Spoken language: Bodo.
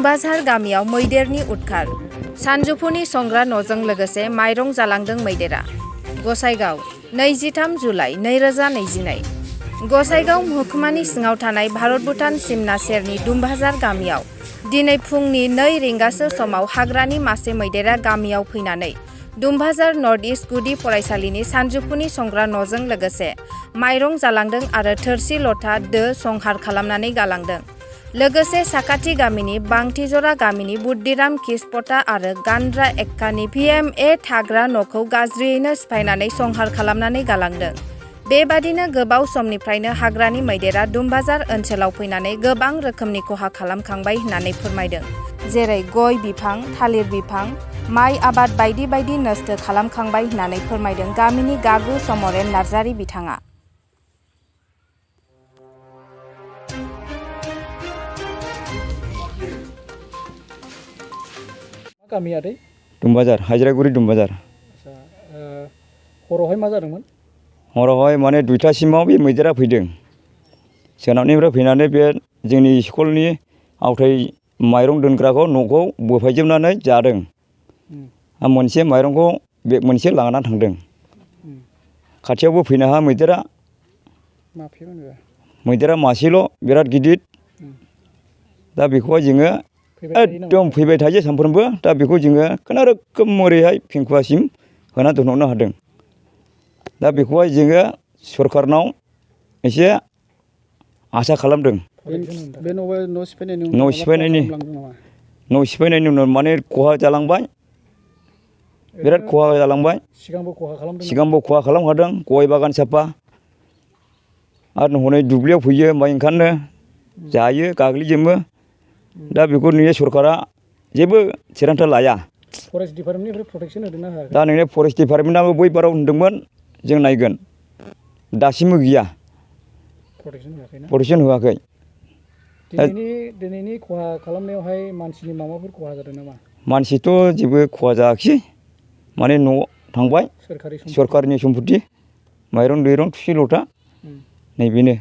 दुंबाझार गामियाव मैदेरनि उदखार सानजौफुनि संग्रा न'जों लोगोसे माइरं जालांदों मैदेरा। गसाइगाव 23 जुलाइ 2022 गसाइगाव महकुमानि सिङाव थानाय भारत-भुटान सिमना सेरनि दुंबाझार गामियाव दिनै फुंनि 2 रिंगासो समाव हाग्रानि मासे मैदेरा गामियाव फैनानै दुंबाझार नर्थ इस्ट गुदि फरायसालिनि सानजौफुनि संग्रा न'जों लोगोसे माइरं जालांदों आरो थोरसि लथा दो संहार खालामनानै गालांदों। लोगोसे साखाथि गामिनि बांथिजरा गामिनि बुद्धिराम किसपटा आरो गान्द्रा एक्कानि PMA थाग्रा न'खौ गाज्रियैनो सिफायनानै संहार खालामनानै गालांदों। बेबादिनो गोबाव समनिफ्रायनो हाग्रानि मैदेरा दुंबाझार ओनसोलाव फैनानै गोबां रोखोमनि खहा खालामखांबाय होननानै फोरमायदों। जेरै गय बिफां, थालिर बिफां, माइ आबाद बायदि बायदि नस्थ' खालामखांबाय होननानै फोरमायदों गामिनि गागु समरेन नार्जारि बिथाङा। गामि आदै दुंबाझार हाजिरागुरि दुंबाझार। हरावहाय मा जादोंमोन? हरावहाय माने 2टासिमाव बे मैदेरा फैदों। सोनाबनिफ्राय फैनानै बे जोंनि स्कुलनि आवथाय माइरं दोनग्राखौ न'खौ बोफायजोबनानै जादों। मोनसे माइरंखौ बे मोनसे लानानै थांदों। खाथियावबो फैनो हाया मैदेरा। मैदेरा मासेल' बिराद गिदिर। दा बेखौहाय जोङो एकदम फैबाय थायो सानफ्रोमबो। दा बेखौ जोङो खुनुरुखुम ओरैहाय फेंखुवासिम होना दोनहरनो हादों। दा बेखौहाय जोङो सरखारनाव एसे आसा खालामदों। बे न' सिफायनायनि उनाव माने खहा जालांबाय। बिराद खहा जालांबाय। सिगांबो खहा खालामखादों। गय बागान साफा आरो हनै दुब्लियाव फैयो माइ ओंखारनो जायो गाग्लिजोबो। दा बेखौ नुयो सरकारा जेबो थिरांथा लाया। फरेस्ट डिपार्टमेन्टनिफ्राय प्रटेकसन होदोंना होआखै? दा नोंनो फरेस्ट डिपार्टमेन्टआबो बै बाराव होनदोंमोन जों नायगोन। दासिमबो गैया। प्रटेकसन होआखै। दिनैनि खहा खालामनायावहाय मानसिनि माबाफोर खहा जादों नामा? मानसिथ' जेबो खहा जायाखिसै। माने न' थांबाय। सरकारनि सम्पति माइरं दैरं थोरसि लथा नैबेनो।